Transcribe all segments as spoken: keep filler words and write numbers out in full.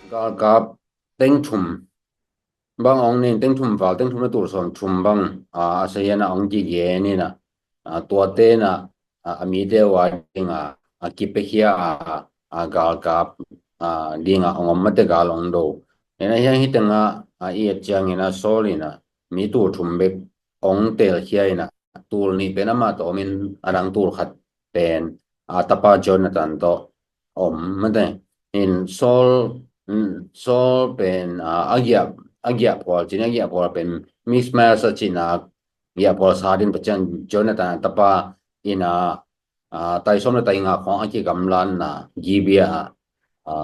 Galkap teng thum bang ong nei in, teng thum val, teng thum le tul sawm thum bang, a, a sahian a ong kigen in a, a, tuate in a, a, a mite uh a ding a, a kipiakhia a, a galkap, a, ding a ong om mate, gal ong do. Ina hiang hi teng a, a i et ciangin a Saul in a mi tul thum bek ong telkhia in a, tul nih pen amah tawh om in, a dang tul khat pen a tapa Jonathan tawh om mate. In Saul, mm, Saul pen, a, a giah, a giahphual cin, a giahphual pen Mikmas a cin a giahphual sa ding, tua ciang Jonathan a tapa in a, a, tai sawm le tai nga khawng a kigamlatna Gibea a, a,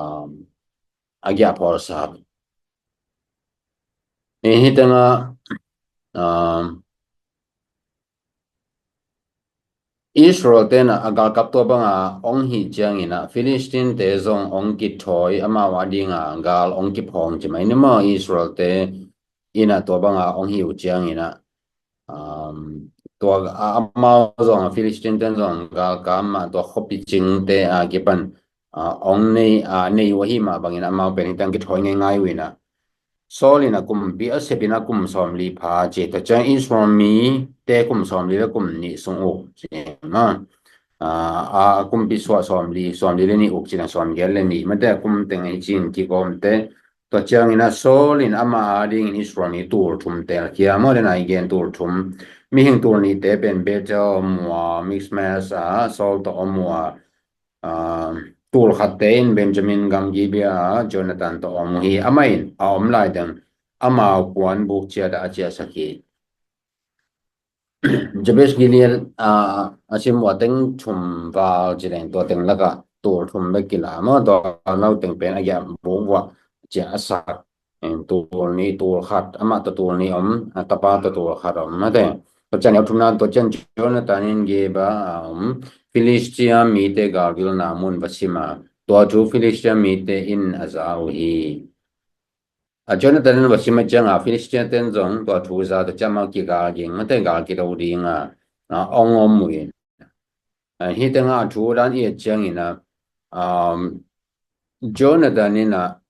a giahphual sa. Hi, hi teng a, um, Israel te in a, a galkap tua bang a ong hih ciangin a, Philistine te zong ong kithawi, amau a ding a gal ong kiphawng ci mai ni maw. Israel te in a tua bang a ong hih uh ciangin a, um, tua a, amau zong a, Philistine ten zong galkap mah, tua khuapi cingte a kipan, a, ong nei, a, nei uh ahi mah bangin amau pen hi teng kithawi ngeingai uh in a, Saul in a kumpi a sep in a kum sawmli pha ci, tua ciang Israel mite kum sawmli le kum nih sung uk ci maw. A, a kumpi suah sawmli, sawmli le nih uk ci in a, sawmgiat le nih mate a kum teng hi cin kikawmte. Tua ciangin a Saul in amah a dingin Israel mi tul thum telkhia maw, den a i gen tul thum. Mihing tul nihte pen Bethel mua, Mikmas a Saul tawh om uh a, aa, tul khatte in Benjamin gam Gibea ah Jonathan tawh om uh hi. Amah in a om lai teng amau puan buk ciat ah a ciahsak hi. Jabesh Gilead, aa, a sim uh a teng thum val ci leng tua teng lakah tul thum bek kila maw, tua lo teng pen a giah buk uh ah ciah a sak. Tul nih, tul khat, amah tawh tul nih om, a tapa tawh tul khat om mate. Tua ciang neu thumna, tua ciang Jonathan in Geba a om Filistia mite galvilna mun va sim a, tua thu Filistia mite in a za uh hi. A Jonathan in va sim a ciang a Filistia ten zong tua thu za, tua ciang amau kigal ding mate, gal kido ding a, a ong om uh hi. A, hi teng a thu dan i et ciangin a, um, Jonathan in a,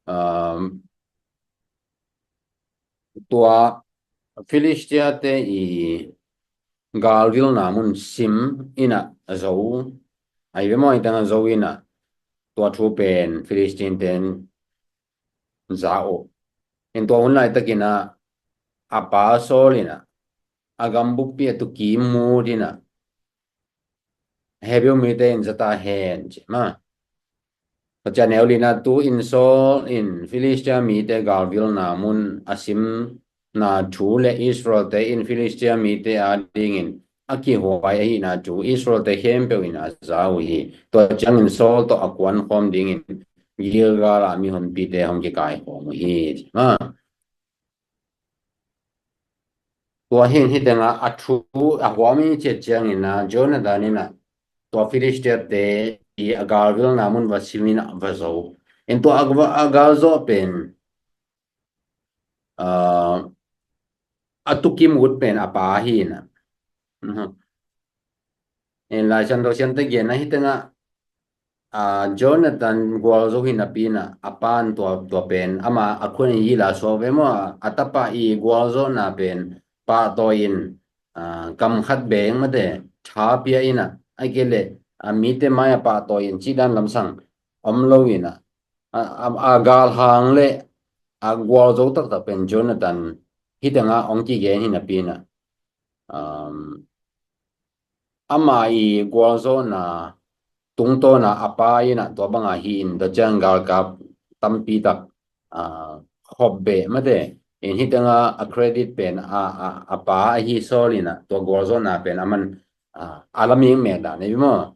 um, tua Filistia te i galvilna mun sim in a zo, a hi ve maw, hi teng a zo in a, tua thu pen Philistine ten za uh. In tua hun laitakin a, a pa Saul in a, a gambukpi a tukim mut in a, Hebrew mite in za ta hen ci maw. Tua ciang neu lina, tu in Saul in Filistia mite galvilna mun a simna thu le Israel te in Filistia mite a dingin a kihuai ahihna thu Israel te khempeuh in a za uh hi. Tua ciangin Saul tawh a kuan khawm dingin Gilgal ah mihonpite hong kikai khawm uh hi ci maw. Tua hi in hi teng a, a thu a huam i ciat ciangin a, Jonathan in a, tua Filistia te i a galvilna mun va sim in a va zo. In tua a, a gal zawh pen, a, a tukim ut pen a pa hi in a. In Lai Siangtho siamte gen a hi teng a, a, Jonathan gualzo hi napi in a, a pa in tua, tua pen, ama a khut in i la suak ve maw, a tapa i gualzawhna pen pahtawi in, a, kam khat beng mate, tha pia in a, a kei le, a, mite mai a pahtawi in cih dan lamsang om lo in a, a, a, a galhang le a gualzo taktak pen Jonathan hi teng a ong kigen hi napi in a, um, ama i gualzawhna tungtawn a a pa in a tua bang a hi in, tua ciang galkap tampi tak, a, khop beh mate. In hi teng a, a credit pen a, a, a pa ahi Saul in a tua gualzawhna pen aman, a, a la ming mek dan ahi maw.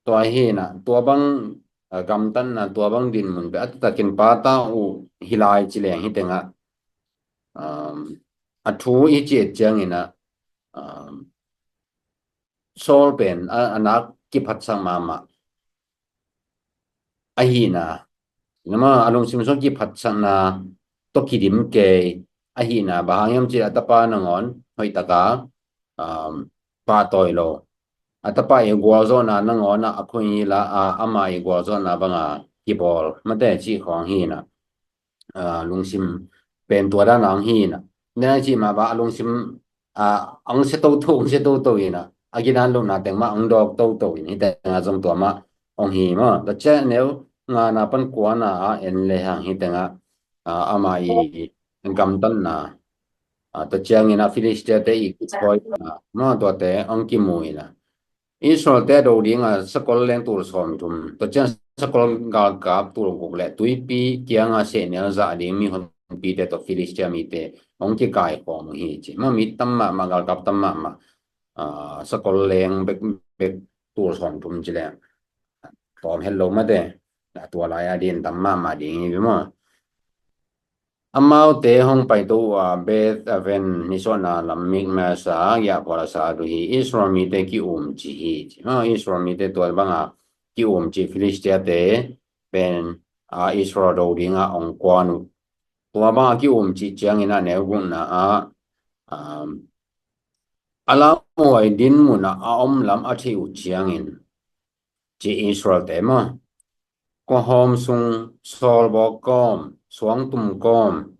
Tua hi in a, tua bang, a, gamtatna, tua bang dinmun pen a taktakin pata uh hi lai ci leng hi teng a, um, a thu i ciat ciangin a, um, Saul pen a, a nak kiphatsak mahmah ahihna, nama a lungsim sung kiphatsakna tawh kidim kei ahihna, bang hang hiam cih a tapa nangawn hoih taka, um, pahtawi lo. a tapa i gualzawhna nangawn ah a khoi hi la, a, ama i gualzawhna banga kibawl mate cih khawng hi na. Aa, lungsim pen tua dan ang hi na. Nen a cih mah bang a lungsim, aa, ang sia toto, ang sia toto hi na. A gidan lohna teng mah ang dawk toto hi na. Hi teng a zong tua mah ong hi maw. Tua ciang neu ngana pan kuana a en le hang hi teng a, aa, ama i gamtatna. Aa, tua ciangin a Philistia te i kikhoina maw, tuate ong kimu hi na. Israel te a do dinga sakol leng tul sawmthum, tua ciang sakol galkap tul guk le tuipi kianga sehnel zah ding mihonpite tawh Philistia mite hong kikaikhawm uh hi ci. Maw, mi tam mahmah, galkap tam mahmah, aa, sakol leng bekbek tul sawmthum ci leng tawm het lo mate. Tua lai a din tam mahmah ding hi maw. Amaute hong paito uh a, Beth Aven nisuahna lam Mikmas ah giahphual a sat uh hi. Israel mite ki-umcih hi ci. Maw, Israel mite tua banga ki-umcih Philistia te pen, aa, Israel do dinga ong kuan uh. Tua banga ki-umcih ciangin a neu gukna ah, aa, a lauhuai din mun ah a om lam a theih uh ciangin ci Israel te maw, kawhawm sung, sawlbawk kawm, suangtum kawm,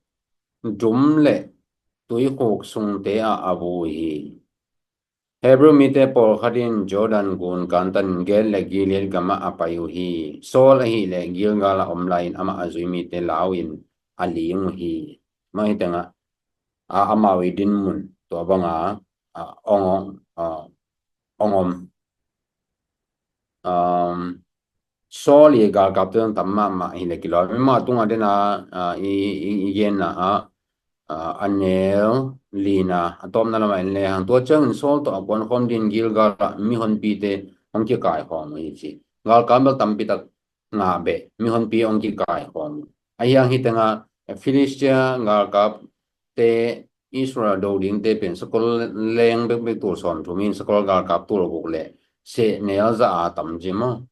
dum le tuikhuk sungte ah a bu uh hi. Hebrew mite pawlkhat in Jordan gun kantan Gad le Gilead gamah a pai uh hi. Saul ahih leh Gilgal ah om lai-in amah a zui mite lau in a ling uh hi. Mah hi tengah, a, amau i din mun tua banga, a, ong, a, ong om. Um, Saul i galkapte zong tam mahmah hi le kilawm. Mah tungah dena, a, i, i, i genna ah, a, a neu lina a tawpna lamah en le hang, tua ciangin Saul tawh a kuankhawm din Gilgal ah mihonpite hong kikaikhawm uh hi ci. Galkap bel tampi tak ngah beh, mihonpi hong kikaikhawm uh. Ahi hang hi tengah Philistia galkap te Israel do dingte pen sakol leng bekbek tul sawmthum in sakol galkap tul guk le sehnel za a tam ci maw?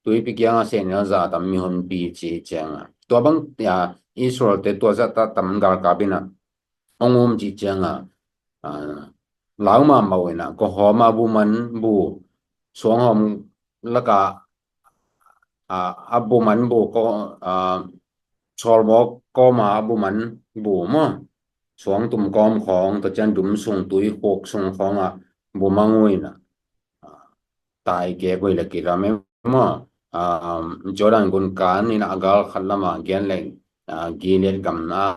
Tuipi kianga sehnel za a tam mihonpi ci cianga. Tua bang, ya, Israel te tua za ta tam galkap ina ong um ci cianga, a, lau mahmah uh ina, kawhawm a bu man bu, suanghawm laka, a, a bu man bu ko, a, sawlbawk kawma a bu man bu maw? Suangtum kawm khawng, tua ciang dum sung, tuikhuk sung khawng a bu mang uh ina, a, tai kek uh hi le kilam e maw? A, Jordan gun kan ina a gal khat lama Gad le, a, Gilead gamna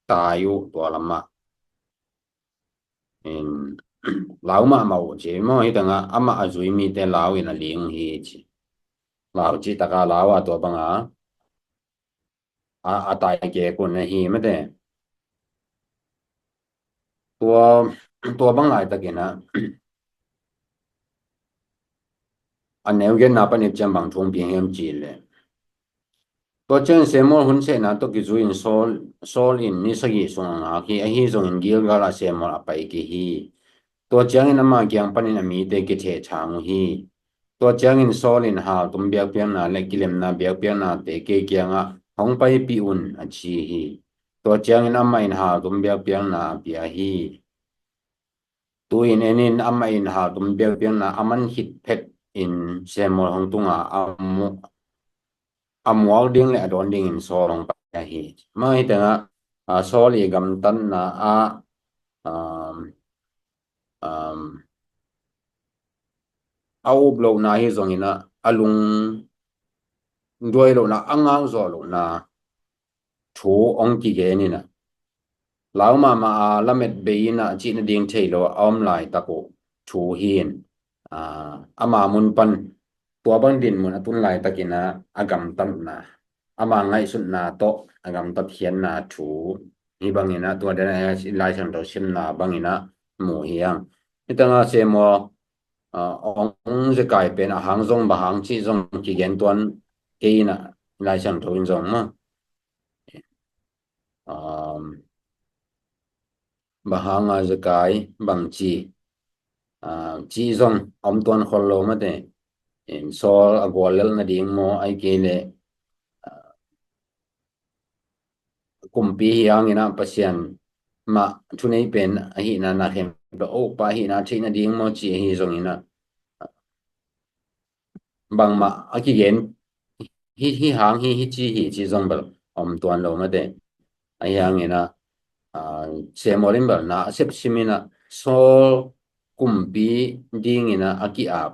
tai uh tua lamah. In, lau mahmah uh ci maw, hi tengah amah a zui mite lau in a ling uh hi ci. Lau ci taka lau a tua banga, a, a tai kek uh na hi mate. Tua, tua bang laitakin a, a neu genna panin ciang bang thu ong piang hiam ci le. Tua ciangin Samuel hun sehna tawh kizui in Saul, Saul in ni sagih sung a ngak hi, ahi zongin Gilgal ah Samuel a pai kei hi. Tua ciangin ama kiang panin a mite kithehthang uh hi. Tua ciangin Saul in haltum biakpiakna le kilemna biakpiaknate kei kiangah hong paipih un a ci hi. Tua ciangin amah in haltum biakpiakna a pia hi. Tu-in en in amah in haltum biakpiakna a man khit phet in Samuel hong tunga a mu-, a muak ding le a dawn dingin Saul hong pai hi. Mah hi tengah, a, Saul i gamtatna ah, um, um, a up lohna hi zongin a, a lungduai lohna, a ngakzawh lohna thu hong kigen in a, lau mahmah a lamet bei in a cih nading thei lo a om laitak uh thu hi in, a, ama mun pan tua bang dinmun a tun laitakin a, a gamtatna, ama ngaihsutna tawh a gamtat khiatna thu hi bangin a, tua den a Lai Siangtho simna bangin a mu hi hang. Hi tengah Samuel, a, ong zekai pen a hang zong bang hang cih zong kigen tuan kei in a, Lai Siangtho in zong maw. Um, bang hanga zekai bang ci, a, ci zong om tuan khol lo mate. Em, Saul a guallelh nading maw, ahih kei leh, a, kumpi hi hangin a Pasian mah thunei pen ahihna na khempeuh a ukpa ahihna theih nading maw ci ahi zongin a, bangmah a kigen hi, hi hang hi, hi ci hi ci zong bel om tuan lo mate. Ahi hangin ah, ah, Samuel in bel na a sep simin ah Saul kumpi dingin ah a ki-ap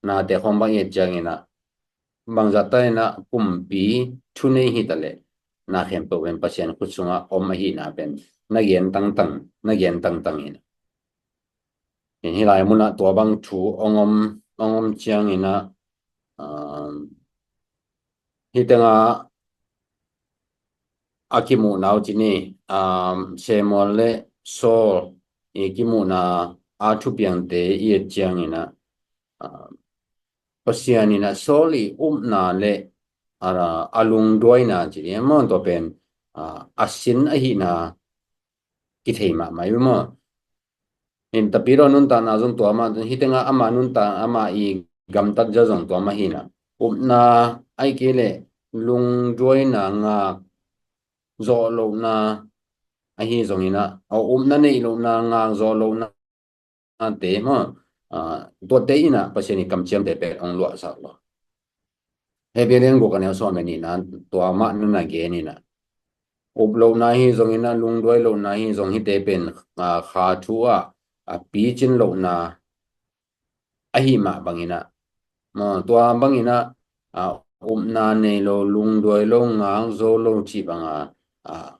nate khawng bang i et ciangin ah bangzah ta in ah kumpi thunei hi ta leh na khempeuh pen Pasian khut sungah om ahihna pen na gen tangtang, na gen tangtang in ah. In hih lai munah tua bang thu ong om, ong om ciangin ah, um, hih tengah a kimuhna uh ci ni, um, Samuel le Saul i kimuhna a thupiangte i et ciangin ah, um, Pasian in ah Saul i upna le a, a lungduaina ci ni maw, tua pen, uh, a sin ahihna kithei mahmah i maw. In Tapidaw nuntakna zong tua mah, hih tengah ama nuntak, ama i gamtat zia zong tua mah hi in ah. Upna ahih kei leh lungduaina, ngak zawh lohna ahi zongin ah, aw, upna neih lohna, ngak zawh lohna te maw, ah, tuate in ah Pasian i kamciamte pen ong luahsak lo. Hebrew lian guk a neu sawm le nihna tua mah na na gen in ah. Up lohna hi zongin ah, lungduai lohna hi zong hihte pen, ah, kha thu ah, ah, picin lohna ahi mah bangin ah. Maw, tua bangin ah, ah, upna nei lo, lungduai lo, ngak zo lo cih banga, ah,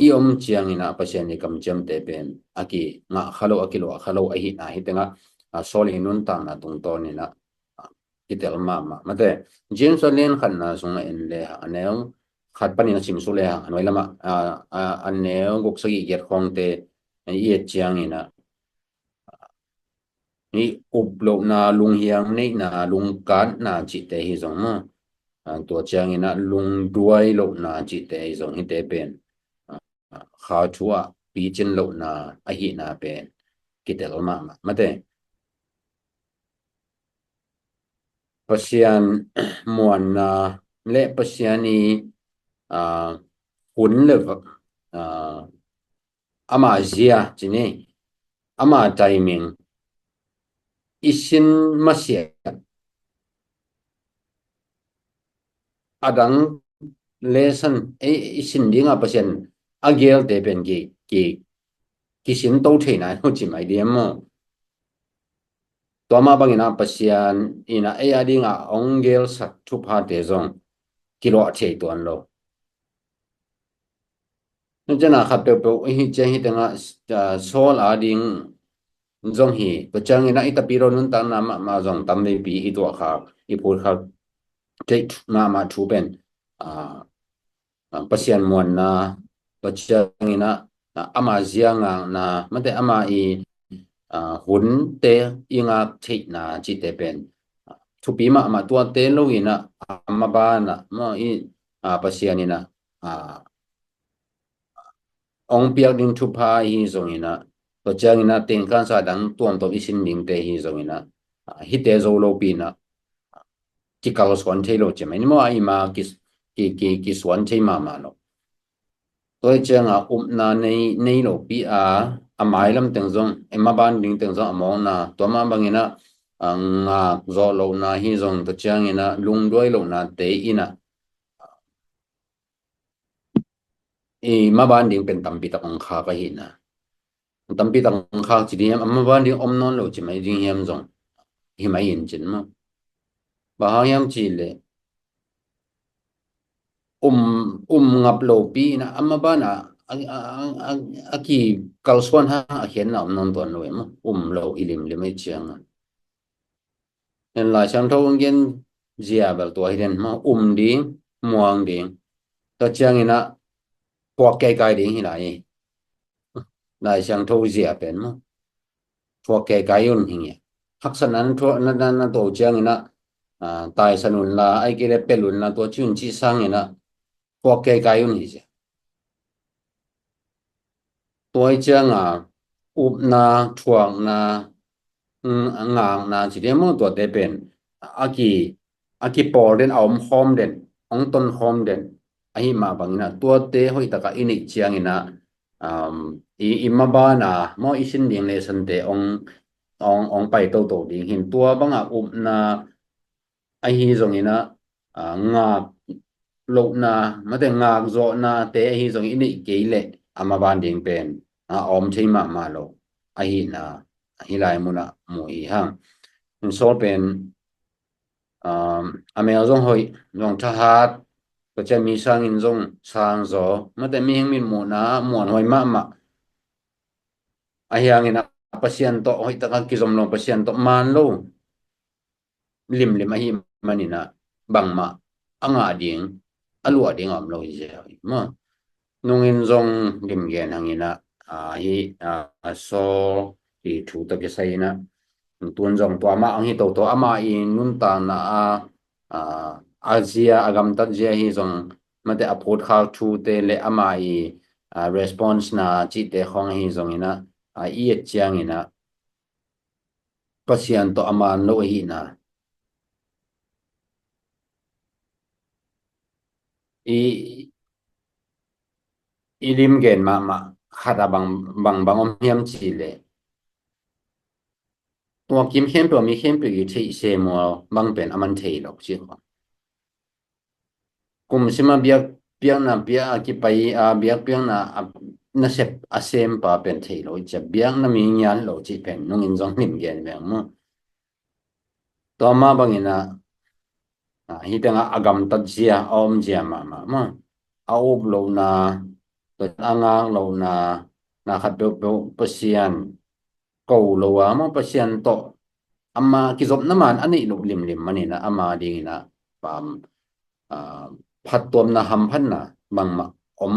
i om ciangin ah Pasian i kamciamte pen a kingah kha lo, a kiluah kha lo ahihna hih tengah, ah, Saul i nuntakna tungtawnin ah, ah, kitel mahmah mate. James a lian khatna sungah en le hang, a neu khat panin a simsuk le hang, a nuai lamah, ah, ah, a neu guk, sagih, giat khawngte i et ciangin ah, i up lohna, lunghiam neihna, lungkatna cihte hi zong maw, ah, tua ciangin ah lungduai lohna cihte hi zong, hihte pen, ah, kha thu ah picin lohna ahihna pen kitel mahmah mate. Pasian muanna le Pasian i, ah, hun le va-, ah, ama zia ci ni, ama timing i sin masiah, a dang lesson ei i sin dinga Pasian a geelte pen ki, ki, kisin to thei nai lo ci mai diam maw. Tua mah bangin ah Pasian in ah ei a dinga ong geelsak thuphate zong kiluah thei tuan lo. Nuntakna khat peuhpeuh i hih ciang hih tengah, ah, Saul a ding zong hi, tua ciangin ah i Tapidaw nuntakna mahmah zong tamveipi i tuahkhak, i phutkhak theih mahmah thu pen, ah, ah, Pasian muanna, tua ciangin ah, ah, ama zia ngakna, mate ama i, ah, hunte i ngak theihna cihte pen, ah, thupi mahmah, tuate lo in ah, ah, maban ah maw i, ah, Pasian in ah, ah, ong piak ding thupha hi zongin ah, tua ciangin ah tengkhansa dang tuamtuam i sin dingte hi zongin ah, ah, hihte zo lopi in ah, kikalsuan thei lo ci mai ni maw, a i ma ki, ki, ki, kisuan thei mahmah lo. Tua hi cianga upna nei, nei lopi a, a mailam teng zong, i maban ding teng zong a mawkna, tua mah bangin ah, ah, ngak zawh lohna hi zong, tua ciangin ah lungduai lohnate in ah, i maban ding pen tampi tak ong khak ahihna. Tampi tak ong khak ci ding hiam, a maban ding om nawn lo ci mai ding hiam zong hi mai in cin maw. Bang hang hiam cih leh um, um ngap lopi in ah a maban ah a, a, a, a, a kikalsuan hang a khiatna om nawn tuan lo e maw. Um lo hi limlim ei cianga. En Lai Siangtho ong gen zia bel tua hi den maw, um ding, muang ding. Tua ciangin ah puak kaikai ding hi lai. Lai Siangtho zia pen maw, puak kaikai un hi nge. Haksatna na, na, na, na to ciangin ah, ah, taisan un la, ahih kei leh pelh un la, tua ci un cih sangin ah puak kaikai un hi zia. Tua hi cianga upna, thuakna, ng-, ngakna ci ding maw, tuate pen a ki, a kipawl den, a om khawm den, ong ton khawm den ahi mah bangin ah, tuate hoih taka i neih ciangin ah, um, i, i mabana maw, i sin ding lessonte ong, ong, ong pai toto ding hin, tua banga upna, ahi zongin ah, ah, ngak lohna, mate ngak zawhnate ahi zongin i neih kei leh ama van ding pen, ah, a om thei mahmah lo ahihna hih lai munah mu hi hang. Saul pen, um, a mel zong hoih, zong thahat, Pasian mi sangin zong sang zaw, mate mihing mitmuhna muanhuai mahmah. Ahi hangin ah Pasian tawh hoih taka kizom lo, Pasian tawh man lo limlim ahih manin ah bangmah a ngah ding, a luah ding a om lo hi ziau hi maw. Nungin zong limgen hangin ah, ah, hi, ah, Saul i thu tawh kisai in ah, tun zong tua mah hong hi toto, ama i nuntakna a, ah, a zia, a gamtat zia hi zong, mate a phutkhak thute le ama i, ah, response na cihte khawng hi zongin ah, ah, i et ciangin ah Pasian tawh a man lo ahihna i, i limgen mahmah khat ah bang, bang, bang om hiam cih leh, tua kim khempeuh, mi khempeuh i theih Samuel bang pen a man thei lo cih khawng. Kum sima biakpiakna pia a kipai a, biakpiakna a nasep a sempa pen thei lo i cia, biakna mi ngian lo cih pen nungin zong limgen veng maw. Tua mah bangin ah, ah, hih tengah a gamtat zia, a om zia mahmah maw. A up lohna, a ngak lohna, na khat peuhpeuh Pasian ko lo a maw, Pasian tawh ama kizopna man a neih loh limlim manin ah ama dingin ah pam, ah, phattuamna, hamphatna bangmah om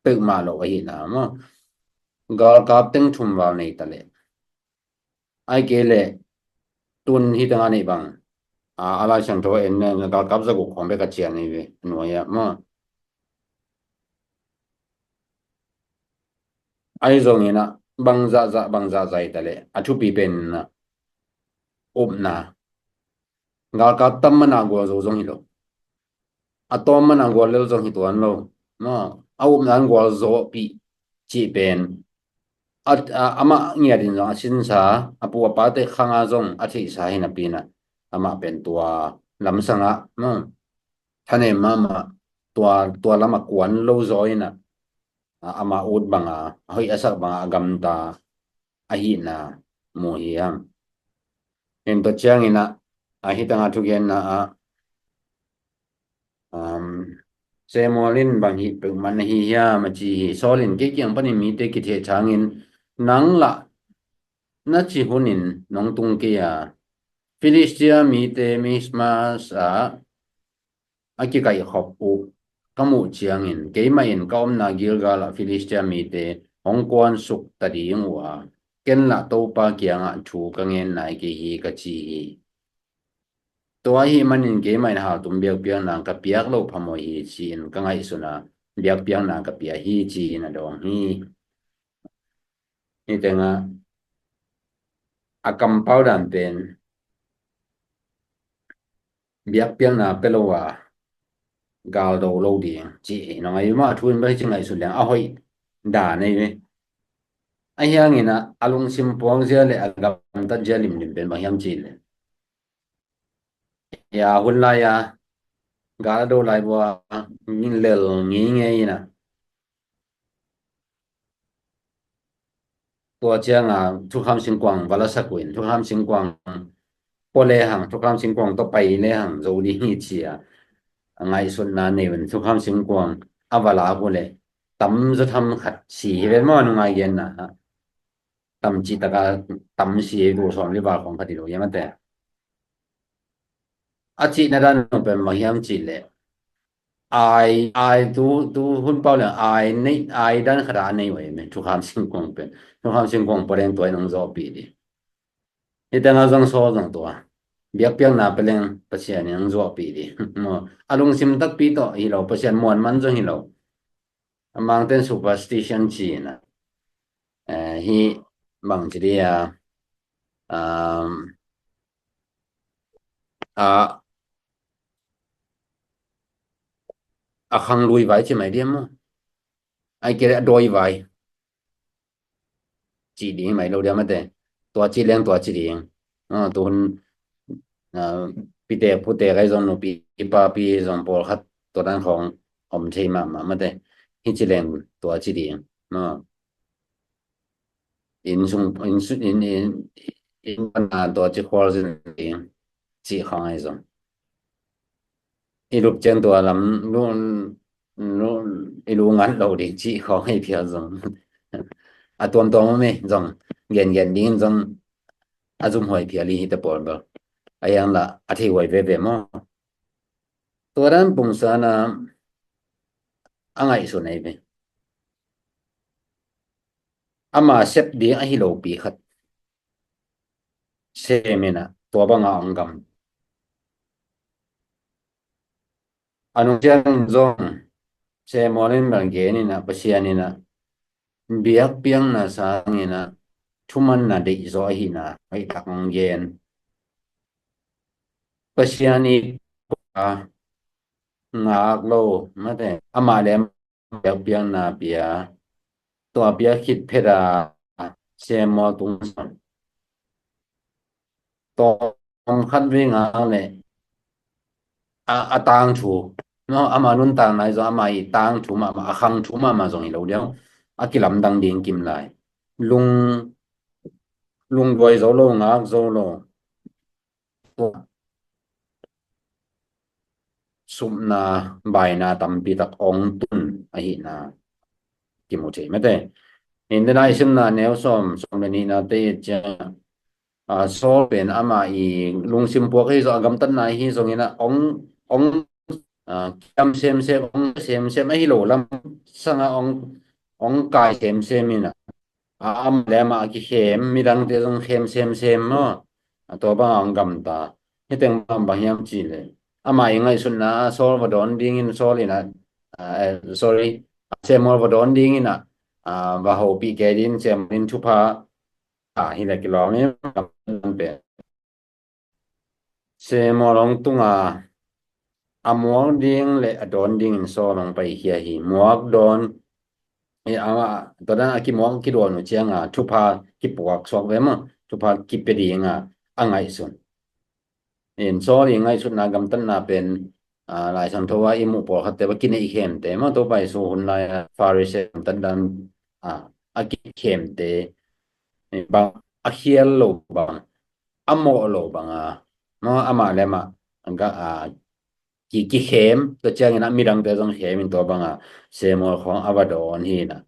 peuhmah lo ahihna maw. Galkap teng thum val nei ta leh, ahih kei leh tun hih tengah neih bang, ah, a Lai Siangtho en, galkap zaguk khawng bek a cian hi ve, a nuai ah maw. Ahi zongin ah bang zahzah, bang zahzah hi ta leh, a thupi pen ah upna. Galkap tam mana gualzo zong hi lo, a tawm mana guallel zong hi tuan lo maw. A upna in gualzawhpih cih pen a, a, amah ngiatin zong a sinsa, a pu a pate khanga zong a theihsa hi napi in ah, amah pen tua lamsangah maw, thanem mahmah, tua, tua lamah kuan lo zaw in ah, a, ama ut banga, a hoih a sak banga a gamta ahihna mu hi hang. Hih tua ciangin ah, a hih tengah thugenna ah, um, Samuel in bang hih peuhmah na hi hiam a ci hi. Saul in, kei kiang panin mite kithehthangin, nang lah na ci hunin nong tung kei a, Filistia mite Mikmas ah a kikaihkhop uh ka muh ciangin, keimah in ka omna Gilgal ah Filistia mite hong kuansuk ta ding uh a, ken lah Topa kiangah thu ka ngen nai kei hi, ka ci hi. Tua ahih manin keimah in haltum biakpiakna ka piak loh phamawh hi, ci-in ka ngaihsun a, biakpiakna ka pia hi, ci-in a dawng hi. Hih tengah a kampau dan pen, biakpiakna pia lo a galdo lo ding, ci-in a ngai mah, thu in bang ci ngaihsun leng a hoih dan ahi ve. Ahi hangin ah a lungsim puak zia le a gamtat zia limlim pen bang hiam cih leh, ya, hun lai a gal a do lai bua, lel ngeingei in ah, tua cianga thukham singkuang va lasak uh in, thukham singkuang pua lehang, thukham singkuang tawh pai lehang zo ding hi, ci-a a ngaihsutna nei uh in, thukham singkuang a va lak uh leh tamzaw tham khat si hi ven maw, a nungai genna ah. Tam cih taka tam si hi, tul sawmli val khawng khat hi lo hiam a te. A cihna dan uh pen bang hiam cih leh, ai, ai tu, tu hun pau leng ai nei, ai dan khat a nei uh hi men, thukham singkuang pen. Thukham singkuang pua leng tua in hong zawhpih ding. Hih tengah zong Saul zong tua, biakpiakna pia leng Pasian in hong zawhpih ding. A lungsim takpi tawh hi lo, Pasian muan man zong hi lo. A Mangten superstition ci-in ah, eh, hih bang ci dih a, um, a, a khanglui vai ci mai diam maw? Ai kei leh a dawi vai ci ding mai lo diam a te. Tua ci leng tua ci ding. Ah, tu hun, ah, pitek putek ahi zong, nupi papi zong pawlkhat tua dan khawng om thei mahmah mate. Hih ci leng tua ci ding maw? Inn sung, inn sung, inn, inn, inn pana tua ci khual zin ding cih khawng ahi zong, i lup ciang tua lam lu, lu, i lu ngat lo ding cih khawng ahi phial zong, a tuamtuam om e zong, gengen ding zong a zumhuai phial hi, hihte pawl bel. A hiang lah a thei huai veve maw? Tua dan pungsan a, a ngaihsun ahi ve. Ama sep ding ahi lopi khat sem in a, tua banga hong gam. A nung ciangin zong Samuel in bel gen in a, Pasian in a biakpiakna sangin a thumanna deihzaw ahihna hoihtak hong gen. Pasian i a ngak lo mate, amah le biakpiakna pia, tua pia khit phet a Samuel tung son. Tawm khat vei ngak le a, a tangthu, no, ama nuntakna i zong, ama i tangthu mahmah, a khangthu mahmah zong hi lo diau. A kilamdang ding kim lai. Lung, lungduai zo lo, ngak zo lo. Supna, baina tampi tak ong tun ahihna kimu thei mate. Hintena i simna neu sawm, sawm le nihna te i ciang, a, Saul pen ama i lungsim puak ahi zong, a gamtatna ahi zongin a ong, ong, a, kiam semsem, ong semsem ahi lo lam sanga ong, ong kai semsem in a, a, amah le amah a kikhem, midangte zong khem semsem maw? A, tua banga hong gamta. Hih teng bang, bang hiam cih leh, amah i ngaihsutna a Saul va dawn dingin, Saul in a, a, eh, sorry, Samuel va dawn dingin a, a, va hopih kei dingin Samuel in thupha a, hi le kilawm in gamta pen. Samuel hong tung a, a muak ding le a dawn dingin Saul hong paikhia hi. Muak dawn, e, a, tua dan a kimuak kidawn uh ciang a, thupha kipuak suak ve maw, thupha kipia ding a, a ngaihsun. In Saul i ngaihsutna gamtatna pen, a, Lai Siangtho a i muh pawlkhatte va kineih khemte maw, Topa Jesu hun lai a Pharisee gamtat dan, a, a kikhemte, e, bang a khial lo bang, a mawh lo banga, no, amah le amah, a, a, ki, kikhem, tua ciangin a midangte zong khem in tua banga Samuel khawng a va dawn hi na.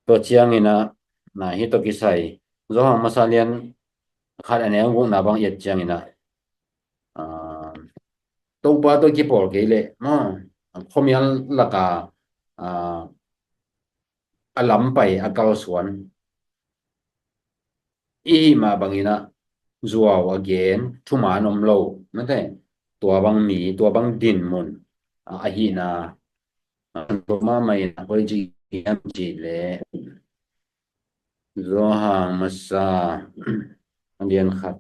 Tua ciangin a, na, hih tawh kisai, Johan masa lian khat a neu gukna bang i et ciangin a, a, Topa tawh kipawl kei leh, no, khuamial laka, a, a lampai a kalsuan. I hih mah bangin a zuau a gen, thuman om lo, mate, tua bang mi, tua bang dinmun, a, ahihna, a, tua mahmah in a koi ci hiam cih leh, Johan masa, a lian khat.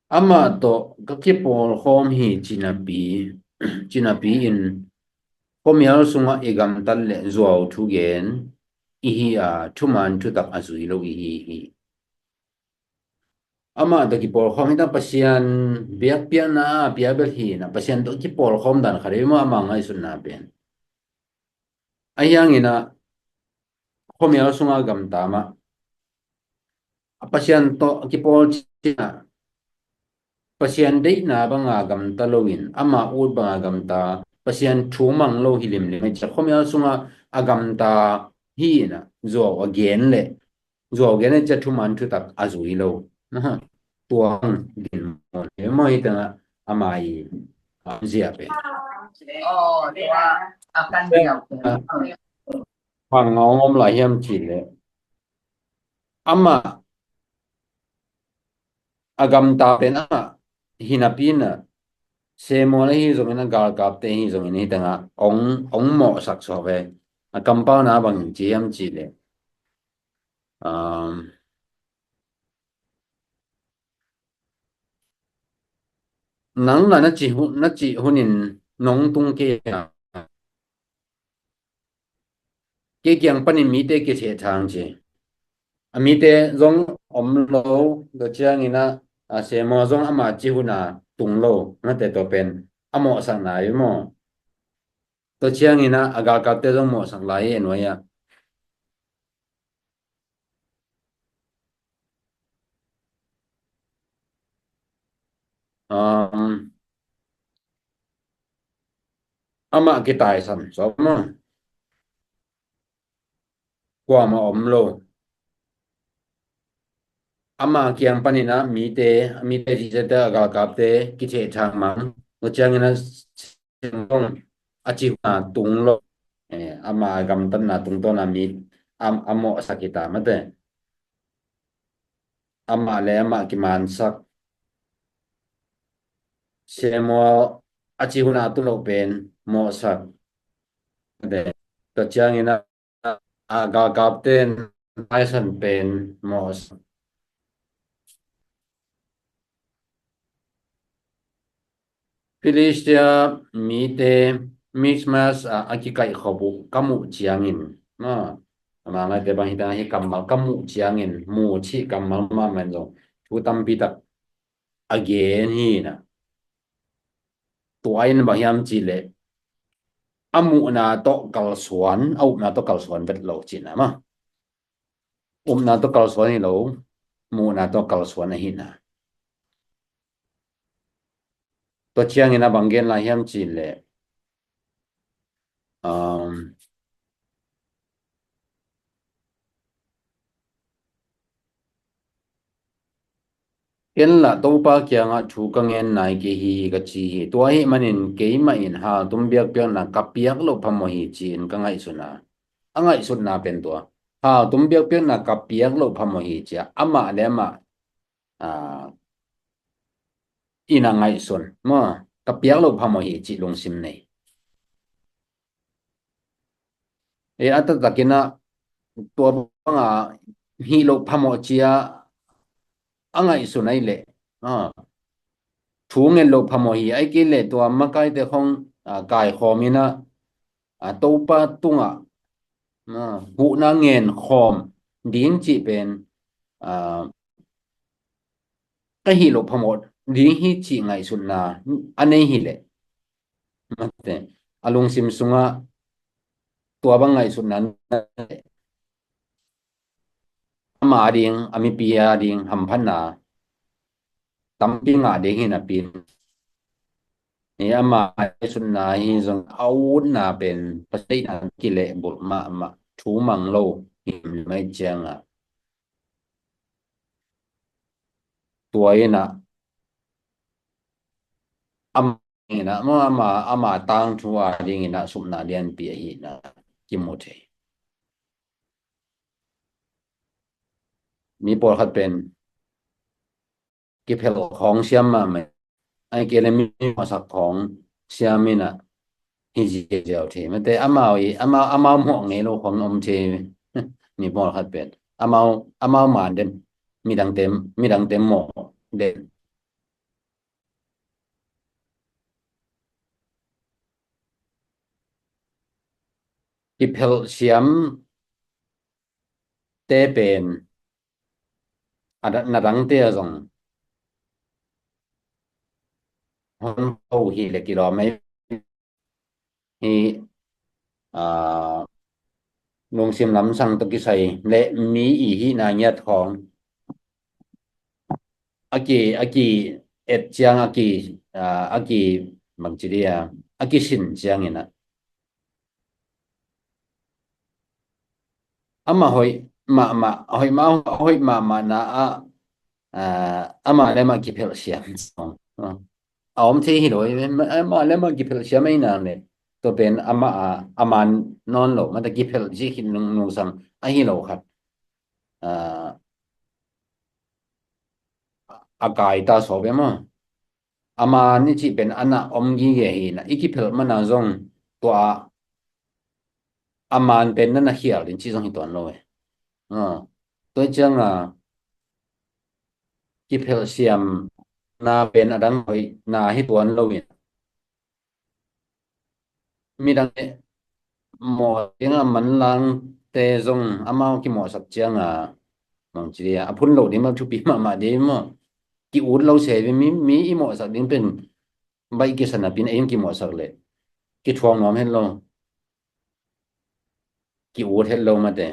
Amah tawh ka kipawlkhawm hi cinapi, cinapi in khuamial sungah i gamtat le zuau thugen i hi a, thuman thutak a zui lo i hi hi. Amah tawh kipawlkhawm hi ta, Pasian biakpiakna a pia bel hi na, Pasian tawh kipawlkhawm dan khat hi maw, amah ngaihsutna pen. Ahi hangin a khuamial sunga gamta mah, a Pasian tawh kipawl cina, Pasian deihna banga gamta loin, ama ut banga gamta, Pasian thu mang lo hi limlim. Cia khuamial sunga a gamta hi na, zuau a gen le, zuau gen le cia thuman thutak a zui lo. Aha. Tua hong din maw, hi tengah ama i, a, zia pen. Oh, tua a kan zia pen. Bang a om lai hiam cih leh, amah a gamta pen amah hi napi in a, Samuel ahi zongin a, galkapte ahi zongin hi tengah ong, ong mawhsak suak ve. A kampauna bangin ci hiam cih leh, um, nang na na cih hu-, na cih hunin nong tung kei a, kei kiang panin mite kithehthang ci. A mite zong om lo, tua ciangin ah, a, Samuel zong ama cihuna tung lo, mate, tua pen a mawhsakna hi maw. Tua ciangin ah a galkapte zong mawhsak lai hi, a nuai ah. Um, amah kitaisan, so maw. Kuamah om lo. Ama kiang panin ah mite, mite cihte, a galkapte kithehthang mang. Tua ciangin ah a cihuna tung lo. Eh, ama gamtatna tungtawn ah mi a, a mawhsak hi ta, mate. Amah le amah kimansak. Samuel a cihuna a tung lo pen mawhsak. Mate. Tua ciangin ah a galkapte in taisan pen mawhsak. Filistia mite Mikmas ah a kikaihkhop uh ka muh ciangin, a, ama ngaite bang hi ta hi, kammal ka muh ciangin, muh cih kammal mahmah in zong thu tampi tak a gen hi na. Tua in bang hiam cih leh a muhna tawh kalsuan, a upna tawh kalsuan vet lo cihna maw. Upna tawh kalsuan hi lo, muhna tawh kalsuan ahi na. Tua ciangin a bang gen lai hiam cih leh, um, ken lah Topa kiangah thu ka ngen nai kei hi, ka ci hi. Tua ahih manin keimah in haltum biakpiakna ka piak loh phamawh hi ci-in ka ngaihsun a, a ngaihsutna pen tua. Haltum biakpiakna ka piak loh phamawh hi ci-a amah le amah, a, in a ngaihsun maw, ka piak loh phamawh hi cih lungsim nei. E, a taktakin ah tua banga hih loh phamawh ci-a a ngaihsun ahih leh, a, thu ngen loh phamawh hi, ahih kei leh tua makaite khong, a, kaikhawm in ah, a, Topa tungah, a, huhna ngen khawm ding cih pen, a, ka hih loh phamawh ding hi cih ngaihsutna a nei hi leh, mate, a lungsim sungah tua bang ngaihsutna ama ding, a mipi a ding hamphatna tampi ngah ding hi napi in, hi ama ngaihsutna hi zong a utna pen Pasian deihna kilehbulh mahmah, thu mang lo hi mai ciangah, tua in ah ama in ah, ama, ama tangthu a dingin ah supna lianpi ahi na kimu thei. Mi pawlkhat pen kiphelh khawng siam mahmah, ahih kei leh mi mawhsak khawng siam in ah hi ziauziau thei. Mate, amau i, amau, amau mawh ngei lo khawng om thei. Mi pawlkhat pen amau, amau man den, midangte, midangte mawh den. Kiphelh siamte pen a da-, na dangte a zong hon ho hi leh kilawm ei. Hi, aa, lungsim lamsang tawh kisai leh mi i hihna ngiat khawng a ki, a ki et ciang a ki, aa, a ki bangci dia, a kisin ciangin ah amah hoih mahmah, hoih mah, hoih mahmahna ah, aa, amah le amah kiphelh siam. A om thei hi lo, amah le amah kiphelh siam ei nang le, tua pen amah a, a man nawn lo, mate, kiphelh zik hi nung, nungsang ahi lo khat, aa, a kai ta sawp e maw. A man i cih pen a na om gige hi na, i kiphelh mana zong tua a man pen na na khial ding cih zong hi tuan lo e. A, tua ciang a kiphelh siamna pen a dang hoihna hi tuan lo in, midang, mawh ding a manlangte zong amau kimawhsak ciang a, mang ci dia, a phun lo ding mah thupi mahmah ding maw? Ki-ut lo se ve, mi, mi i mawhsak ding pen baih kisa napi-in ei hong kimawhsak leh kithuak nuam het lo. Ki-ut het lo mate.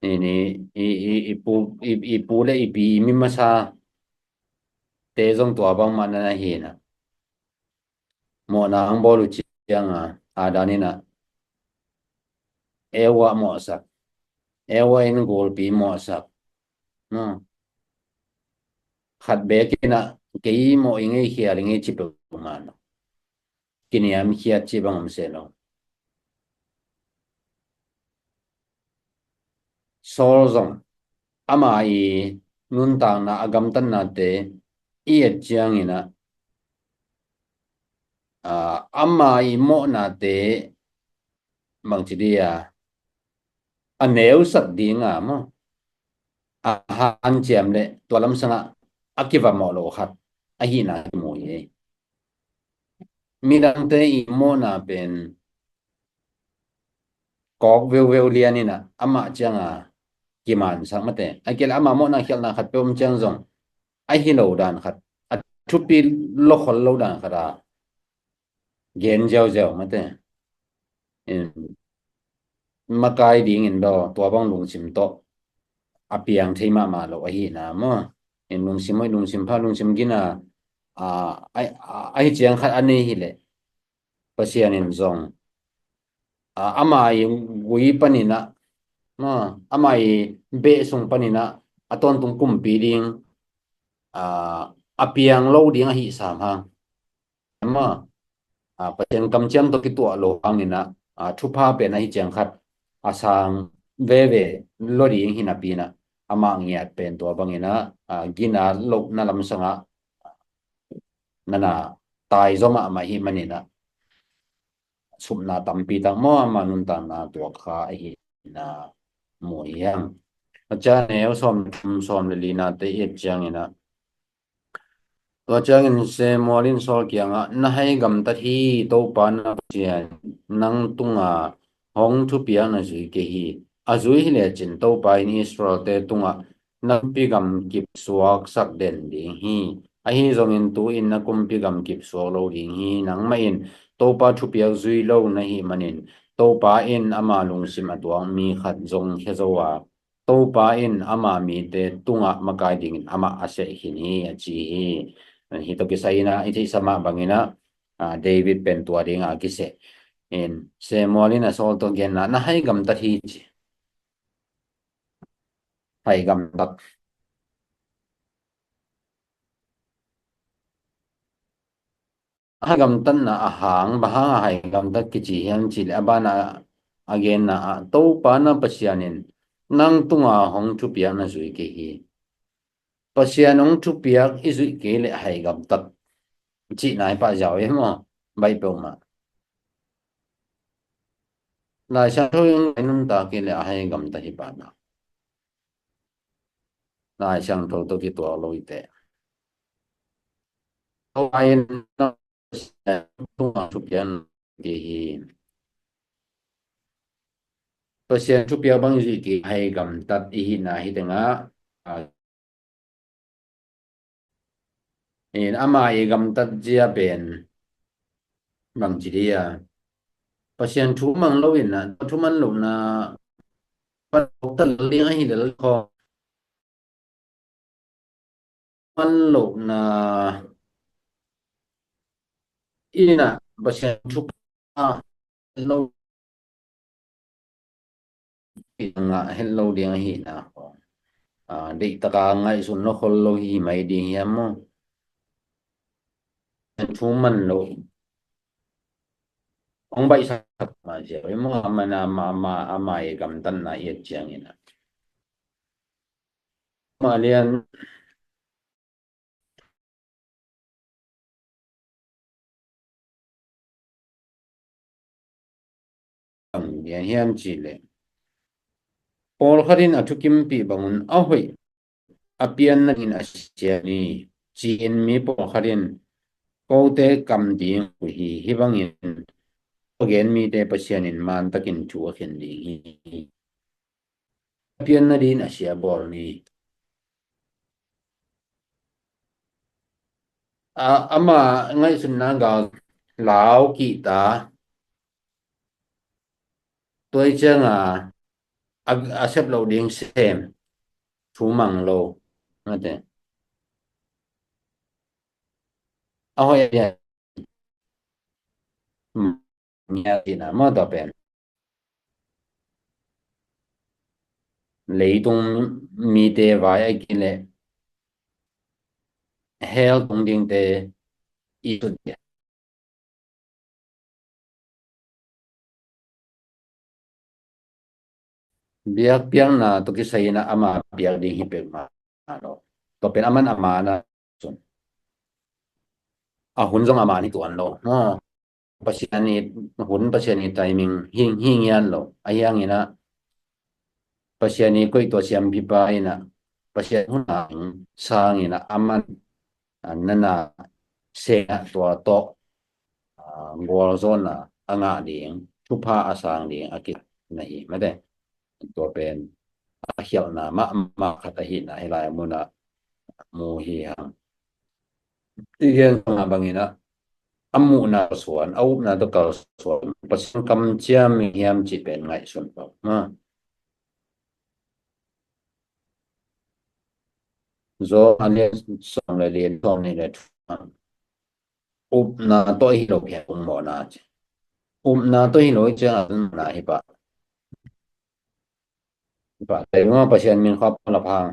I, i, i, i, i pu, i, i pu le i pi, i mi masa te zong tua bangmah na na hi na. Mawhna ang bawl uh ciang a, Adam in a Eva mawhsak. Eva in gulpi mawhsak. No. Khat bek in a kei mawh i ngei khial i ngei ci peuhmah lo. Kiniamkhiat ci bang om se lo. Saul zong ama i nuntakna a gamtatnate i et ciangin a, aa, ama i mawhnate bangci dia a neusak dinga maw, a hanciam le tua lamsangah a kiva mawh lo khat ahihna kimu hi. Midangte i mawhna pen kawk veuveu lian in a amah cianga kimansak mate. A kei le amah mawhna khialhna khat peuh om ciang zong a hi lo dan khat, a thupi lo khol lo dan khat a gen ziauziau mate. In makai dingin bel tua bang lungsim tawh a piang thei mahmah lo ahihna maw? In lungsim hoih, lungsim pha, lungsim gina, a, a, a, ahi ciang khat a nei hileh Pasian in zong, a, ama i gui panin a, maw, ama i beh sung panin a, a tawntung kumpi ding, a, a piang lo ding ahi sam hang. Ama, a, Pasian kamciam tawh kituah lo hangin a, a, thupha pen ahi ciang khat a sang veve lo ding hi napi-in a, amah ngiat pen tua bangin a, a, gina lohna lamsangah nana tai zaw mahmah hi manin a, supna tampi tak maw, ama nuntakna tuak kha ahihna mu hi hang. A ciang neu sawm, sawm le linate i et ciangin a, tua ciangin Samuel in Saul kiangah, na hai gamtat hi, Topa na Pasian nang tunga hong thupiak na zui kei hi. A zui hi lecin Topa in Israelte tungah na kumpi gam kip suaksak den ding hi. Ahi zongin tu-in na kumpi gam kip suak lo ding hi. Nangmah in Topa thupiak zui lo na hih manin Topa in ama lungsim a tuak mi khat zong khia zo a, Topa in ama mite tungah makai dingin amah a seh khin hi, a ci hi. Hih tawh kisai-in a i theihsa mah bangin a, a, David pen tua dingah a kiseh. In Samuel in a Saul tawh genna, na hai gamtat hi ci. Hai gamtat. A hai gamtatna a hang, bang hang a hai gamtat kici hiam cih leh a banah a genna ah, Topa na Pasian in nang tunga hong thupiak na zui kei hi. Pasian hong thupiak i zuih kei leh hai gamtat cihna hi pah ziau hi maw? Baih peuhmah. Lai Siangtho in i nuntak kei leh a hai gamtat hi pah na. Lai Siangtho tawh kituak lo i teh. Tua in Pasian thupiak kei hi. Pasian thupiak bang i zuih kei hai gamtat i hihna hi tengah, a, in ama i gamtat zia pen bang ci dia, Pasian thu mang lo in a, thu man lohna pan tok ta lel ding ahi lel kho. Man lohna in a Pasian thupha lo ngah het lo ding ahihna khawng, a, deih taka ngaihsun lo khol lo hi mai ding hiam maw? Thu man lo hong baihsak mah ziau hi maw? Amah na, amah, amah, amah i gamtatna i et ciangin a, amah lian bang hiam cih leh, pawlkhat in a thukimpih bangun a hoih a pianna in a sia ni, ci-in mi pawlkhat in kote kam ding uh hi. Hih bangin a gen mite Pasian in man takin thu a khen ding hi. Pianna din a sia bawl ni. A, ama ngaihsutna gal lau kihta. Tua i cianga a, a sep lo ding sem. Thu mang lo. Mate. A hoih a ngial tina maw tua pen. Leitung mite vai a kileh hell tung dingte i sut dia. Biakpiakna tawh kisai in ama piak ding hi peuhmah lo. Tua pen aman ama na sun. A hun zong ama ni tuan lo. Pasian i hun, Pasian i timing hi ngian lo. Ahi hangin ah Pasian i koih tua siampipa in ah Pasian hun a sang in ah aman nana seng ah tua tawh gualzawhna a ngah ding, thupha a sang ding a kina hi mate. Tua pen a khialhna mahmah khat ahina hi lai munah mu hi hang. I gen sanga bangin ah a muhna kalsuan, a upna tawh kalsuan, Pasian kamciam hiam cih pen ngaihsun lo. Zo a lian sawm le lian sawm nih le thum. Upna tawh hi lo hi a tung mawhna ci. Upna tawh hi lo hi ciang a tung mawhna hi pah. Hi pah. Tei ma Pasian min khua pang la phang.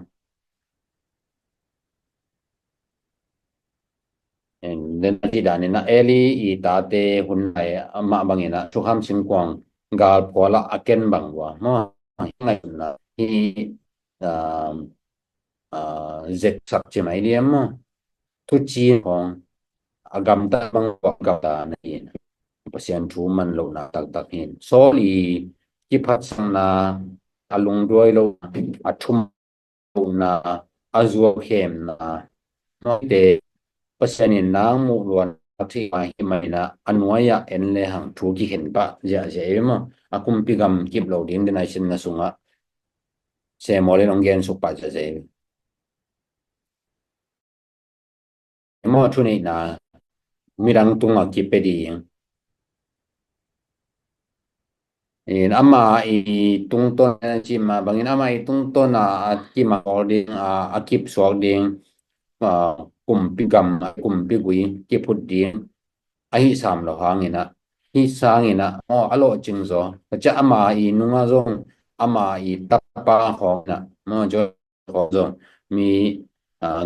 Den a ti dan in a Eli i tate hun lai amah bangin a thukham singkuang gal phual ah a ken bang ua maw. Hi ngai na hi zeksak ci mai liam maw. Thuci khawng a gamta bang ua gamta na hi. Pasian thu man lohna taktak hin Saul i kiphatsakna a lungduai lo a thum na a zuau khemna. Noite Pasian in nang muh luan a thei a hi mai na a nuai ah en le hang thu kikhen pah ziahziah ei maw. A kumpi gam kip lo ding den ai sin na sungah Samuel in hong gen suk pah ziahziah ei. Maw thuneihna midang tungah kipia ding. In ama i tungtawn a cima bangin ama i tungtawn a kima awl ding a kip suak ding kumpi gam kumpi gui kiphut ding ahi sam lo hangin ah hi sangin ah maw a lawhcing zaw. Cia ama i nunga zong ama i tapa khawng in ah maw zong mi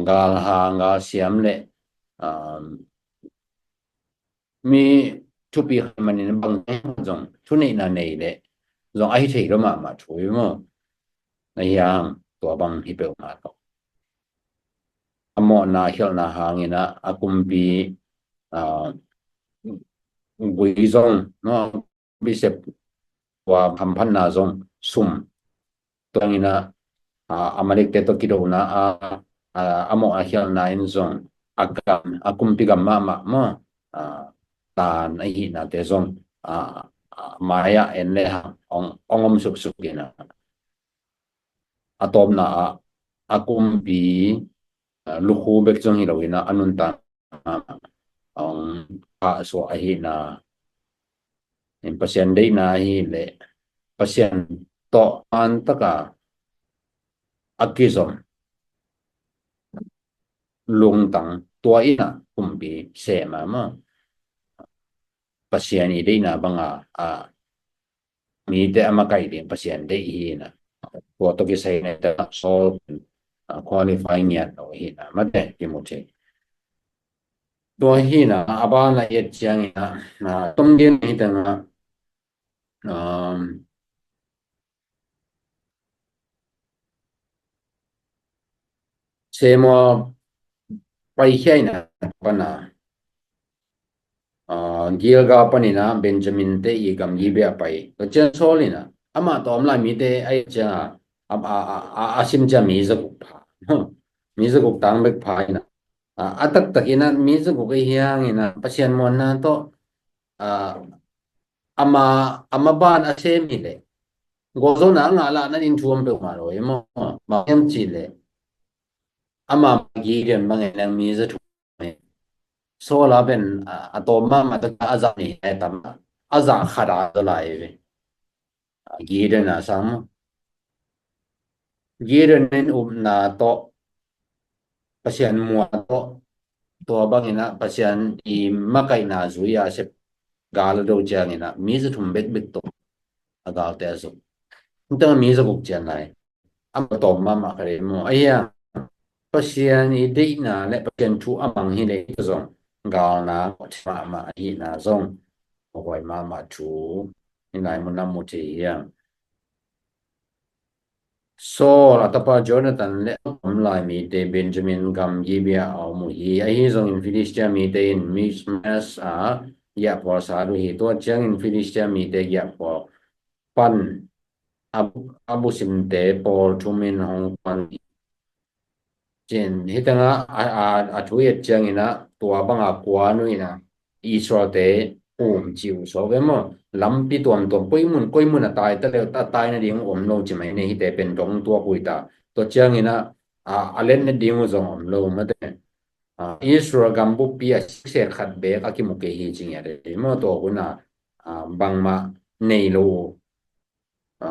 galhang galsiam le mi thupi khat manin bang zong thuneihna nei le zong ahi thei lo mahmah thu hi maw. Ahi hang tua bang hi peuhmah lo. A mawhna khialhna hangin ah a kumpi gui zong maw bisep tua hamphatna zong sum. Tuangin ah Amalekte tawh kidona a a mawh a khialhna in zong a gam a kumpi gam mahmah maw. Tan ahihnate zong mai-ah en le hang ong om suksuk in ah a tawpna ah a kumpi lukhu bek zong hi lo in ah a nuntak a hong phahsuah ahihna in Pasian deihna ahi leh Pasian tawh antaka a kizom lungtang tua in ah kumpi sem a maw. Pasian i deihna banga a mite a makaih ding Pasian deih hi in ah tua tawh kisai na ita Saul qualify ngiat lo hi in ah mate kimu thei. Tua hi in ah a ban a i et ciangin ah tom ding hi tangah Samuel paikhia in ah pana Gilgal panin ah Benjamin te i gamgi bia pai. Tua ciang Saul in ah amah tawh om lai mite a i ciang a a sim ciang mi zaguk pha mi zaguk tang bek pha in ah a taktak in ah mi zaguk a hiang in ah Pasian muanna tawh ama, ama ban a sem hi leh gualzawhna a ngah lah nading thu om peuhmah lo hi maw. Bang hiam cih leh ama Gideon bangin nang mi za thum hi. Saul a pen a, a tawm mahmah tawh a zah nih a tam a, a zah khat a zaw lai hi ve. Gideon a sang maw. Gideon in upna tawh, Pasian mual tawh, tua bangin ah Pasian i makaihna zui a sep gal a do ciangin ah mi za thum bekbek tawh a galte a zuk. Hintang mi za guk cian lai. A ma tawm mahmah kha dei maw. Ahi a, Pasian i deihna le Pasian thu a mang hi leh zong galna mahmah ahihna zong a huai mahmah thu hi lai mun a mu thei hi a. Saul a tapa Jonathan le a pom lai mite Benjamin gam Gibea a om uh hi. Ahi zongin Filistia mite in Mikmas ah giahphual sat uh hi. Tua ciangin Filistia mite giahphual pan a, a busimte pawl thumin hong kuan hi. Cin, hih tengah a, a, a thu i et ciangin ah tua banga kuan uh in ah Israelte um ci uh suak ve maw. Lampi tuamtuam, koi mun koi mun a tai ta le, a tai nading om lo ci mai ni, hihte pen dong tuak uh hi ta. Tua ciangin ah a, a let nading uh zong om lo mate. A, Israel gam buppi a sikset khat bek a kimu kei hi ci ngiat hi maw. Tua hun ah a, bangmah nei lo uh. A,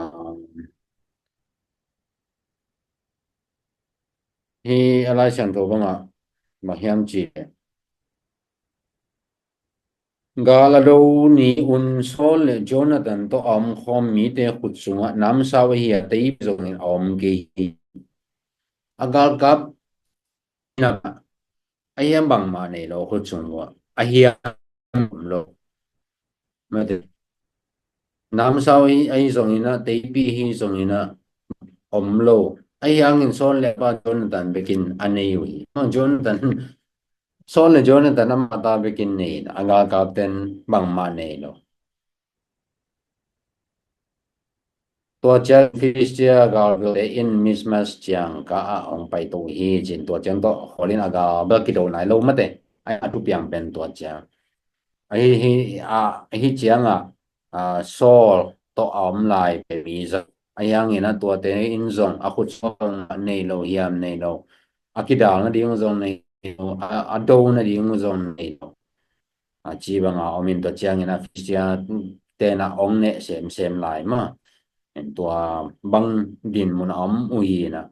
hi a Lai Siangtho bangah bang hiam cih leh, gal a do ni-un Saul le Jonathan tawh a omkhawm mite khut sungah namsau ahi a, teipi zongin a om kei hi. A galkap na, a hiam bangmah nei lo khut sung uh ah, a hiam om lo. Mate, namsau hi, ahi zongin ah, teipi hi zongin ah om lo. Ahi hangin Saul le a pa Jonathan bekin a nei uh hi. Jonathan, Saul le Jonathan amah ta bekin nei in ah, a galkapten bangmah nei lo. Tua ciang Filistia galbelte in Mikmas ciang ka ah hong paito uh hi cin, tua ciang tawh khualin a gal bel kido nai lo mate. A, a thupiang pen tua ciang. Ahi, hi, a, ahi ciangah a, Saul tawh a om lai pen mi za, ahi hangin ah tuate in zong a khut sung ah nei lo hiam, nei lo. A kidal nading zong nei lo, a, a do nading zong nei lo. A, ci banga om in tua ciangin ah Filistia ten ah hong neh semsem lai maw. Tua bang dinmun a om uh hi in ah.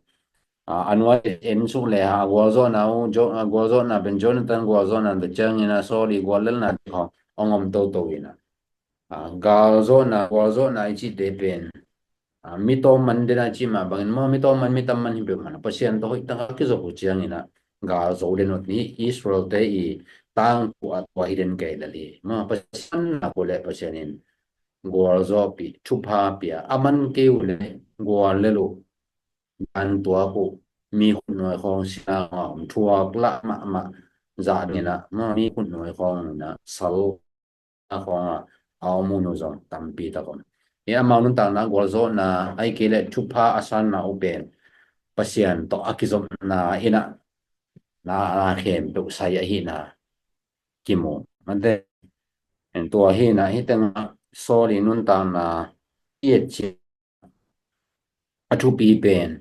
A, a nuai en suk le ha, a gualzawhna uh, Jo-, a gualzawhna pen Jonathan gualzawhna tua ciangin ah Saul i guallelhna ding hong, hong om toto in ah. A, galzawhna, gualzawhna i cihte pen a, mi tawm man den a cih mah bangin maw, mi tawm man, mi tam man hi peuhmah, Pasian tawh hoih taka kizop uh ciangin ah gal zo den uh hi. Israelte i tangthu ah tua hi den kei lel hi. Maw, Pasian nak uh leh Pasian in gualzawhpih, thupha pia, a man kei uh leh guallel uh. Gan tuak uh, mi khutnuai khawng sina a om thuak lah mahmah zah ding in ah, maw, mi khutnuai khawng in ah sal a khawngah a om uh zong tampi tak om. Hi amau nuntakna gualzawhna, ahih kei leh thupha a sanna uh pen Pasian tawh a kizopna in ah na, na khempeuh sai ahihna kimu. Mate, en tua hi in ah, hih tengah Saul i nuntakna i et ciang a thupi pen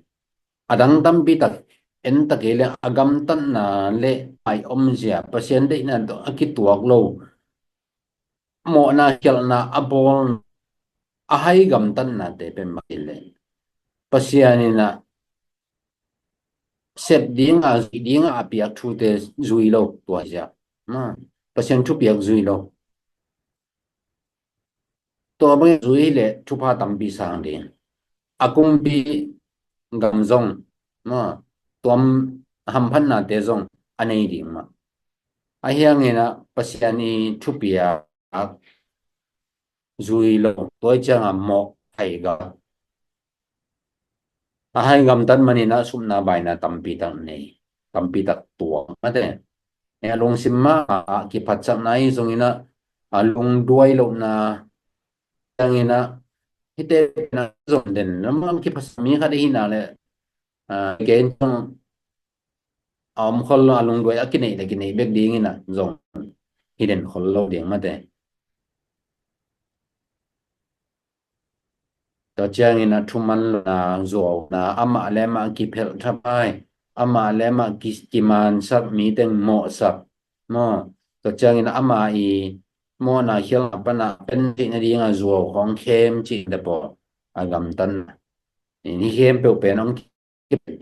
a dang tampi tak en ta kei leh a gamtatna le a i omzia, Pasian deihna tawh a kituak lo, mawhna khialhna a bawl, a hai gamtatnate pen mah hi leh Pasian in ah sep dinga, zuih dinga a piak thute zui lo, tua hi ziah. Maw, Pasian thupiak zui lo. Tua bangin zui leh thupha tampi sang ding. A kumpi gam zong, maw, tua hamphatnate zong a nei ding mah. Ahi hangin ah Pasian i thupiak zui lo, tua i ciangah mawh hai gam. A hai gamtat manin ah supna baina tampi tak nei, tampi tak tuak mate. A lungsim mah a kiphatsakna hi zongin ah, a lungduai lohna ciangin ah, hihte na zong den lamlam kiphatsak mi khat ahihna le, a, kei in zong a om khol lo, a lungduai a kineih le kineih bek dingin ah zong hi den khol lo ding mate. Tua ciangin a thuman lona zuauna, amah le amah kiphelh thapai, amah le amah ki-, kimansak, miteng mawhsak maw. Tua ciangin ama i mawhna khialhna pana pen cih nadinga zuau khawng khem cih te pawl a gamtatna. Ni khempeuh pen hong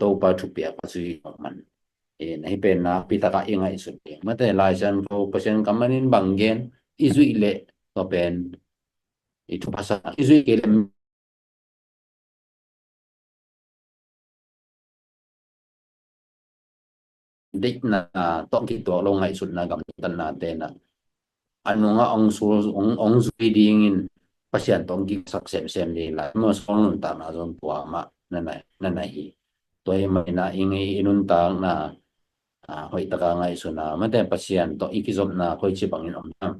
Topa thupiak a zui awk man. E, na hi pen nakpi taka i ngaihsut ding. Mate Lai Siangtho Pasian kammanin bang gen i zuih leh tua pen i thupha sa i zuih kei leh deihna tawh kituak lo ngaihsutna gamtatna tena a nungah ong sul, ong, ong zui dingin Pasian tawh ong kisak semsem ding lai. Maw, Saul nuntakna zong tua mah na na, na na hi. Tua hi maninah i ngei i nuntakna, a, hoihtaka ngaihsuna, mate Pasian tawh i kizopna khoici bangin om hiam?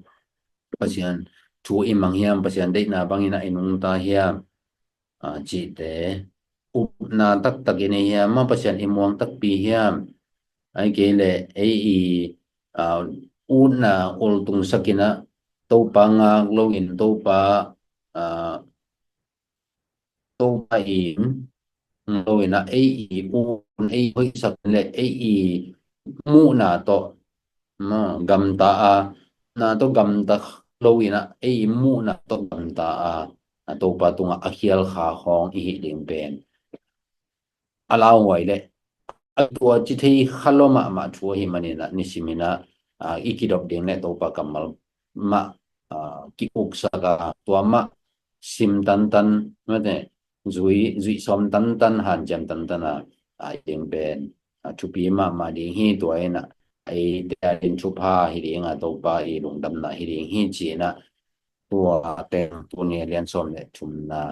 Pasian thu i mang hiam? Pasian deihna bangin a i nungta hiam? A, cihte upna taktak i nei hiam? Maw, Pasian i muang takpi hiam? Ai kei le ei i, a, utna ultung sakinah Topa ngak loin Topa, a, Topa in loinah ei i un ei hoihsak le ei i muhna tawh, ma, gamta a, na tawh gamta loinah ei i muhna tawh gamta a, a Topa tungah a khial kha khawng i hih ding pen a lauhuai le a tua ci thei kha lo mahmah thu ahi maninah nisiminah, a, i kidop ding le Topa kammal mah, a, ki-uksak a, tua mah sim tantan, mate, zui, zui sawm tantan, hanciam tantan a, a, i ding pen, a, thupi mahmah ding hi. Tua inah eite a ding thupha hi ding a, Topa i lungdamna hi ding hi cinah tua teng tuni a lian sawm le thumna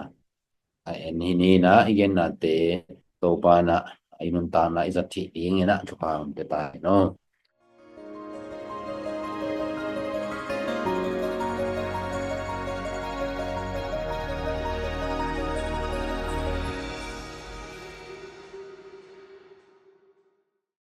a en hi ninah i gennate Topa inah i nuntakna i zat thih dinginah thupha hong pia ta hi no.